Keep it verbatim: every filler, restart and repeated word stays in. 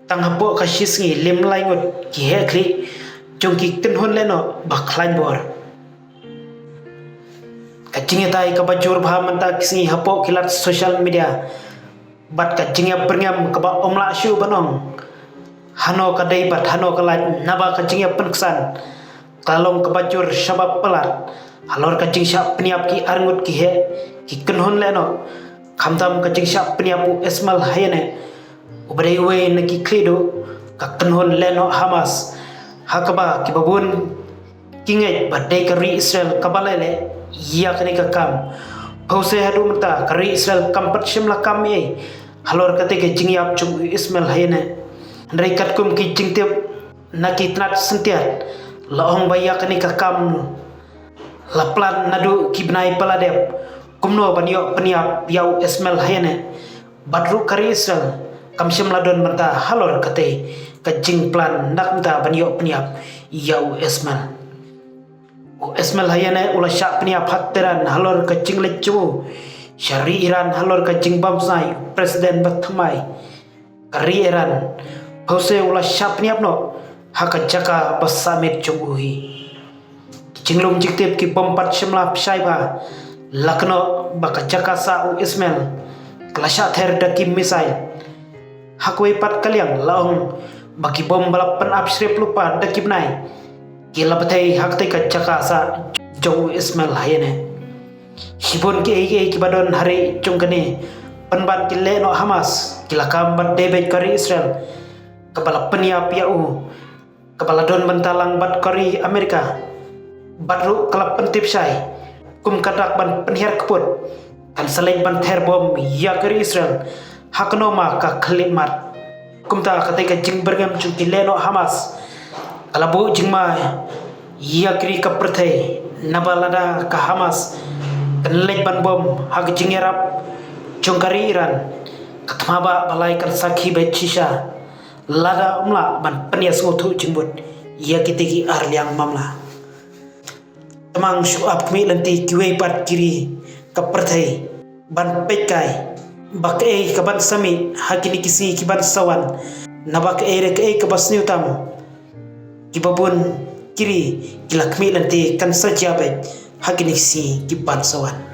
Tang hapoh ka shi sngi lim lai ngut ki heh khlieh jong ki kynhun lehnoh ba khlaiñ bor. Ka jingïatai kaba jur bha mynta ki sngi hapoh ki lad social media bad ka jingïap byrngem kaba ym lah shuh ban ong hano ka dei bad hano ka lait, naba ka jingïap pynksan ka la long kaba jur shaba palat halor ka jingshah pynïap ki arngut ki heh ki kynhun lehnoh, khamtam ka jingshah pynïap u Ismail Haniyeh uba dei uwei na ki khlieh duh ka kynhun lehnoh Hamas, ha kaba kiba bun ki ngeit ba dei ka ri Israel kaba la leh ïa kane ka kam. Phewse haduh mynta ka ri Israel kam pat shym la kam ei halor kata ka jingïap jong u Ismail Haniyeh. Hynrei katkum ki jingtip na ki tnat syntiat la ong ba ïa kane ka kam la plan naduh ki bnai ba la dep kumno ban ïoh pynïap ïa u Ismail Haniyeh. Bad ruh ka ri Israel kam shym la don bynta halor katei ka jingplan na ka bynta ban ïoh pynïap ïa u Ismail. U Ismail Haniyeh u la shah pynïap ha Tehran halor ka jingleit jong u sha ri Iran halor ka jingbam snai u president ba thymmai ka ri Iran. Phewse u la shah pynïap noh ha ka jaka ba sah miet jong u hi. Ki jinglong jingtip ki bym pat shym la pynshai bha, la kynnoh ba ka jaka sah u Ismail ka la shah ther da ki missile. Ha kawei pat ka liang la ong ba ki bom ba la pynap shrip lypa da ki bnai ki la bthei ha katei ka jaka sah jong u Ismail Haniyeh. Shibun kiei kiei kiba don ha ri jong kane pynban ki lehnoh Hamas ki la kam bad dei beit ka ri Israel kaba la pynïap ïa u, kaba la don bynta lang bad ka ri Amerika. Bad ruh ka la pyntip shai kum ka dak ban pynhiar kput kan sa leit ban ther bom ïa ka ri Israel ha kano ma ka khyllipmat. Kumta katei ka jingbyrngem jong ki lehnoh Hamas ka la buh jingma ïa ka ri ka pyrthei, naba lada ka Hamas kan leit ban bom ha ka jingïarap jong ka ri Iran, ka thma ba ba lai kan sakhi beit shisha lada ym lah ban pynïasngewthuh jingmut ïa kitei ki ar liang mamla. Tang shu ap khmih lynti kiwei pat ki ri ka pyrthei ban peit kai ba kaei ka ban sa mih ha kine ki sngi ki ban sa wan, naba kaei re kaei kaba sniew tam kiba bun ki ri ki la khmih lynti kan sa jia beit ha kine ki sngi ki ban sa wan.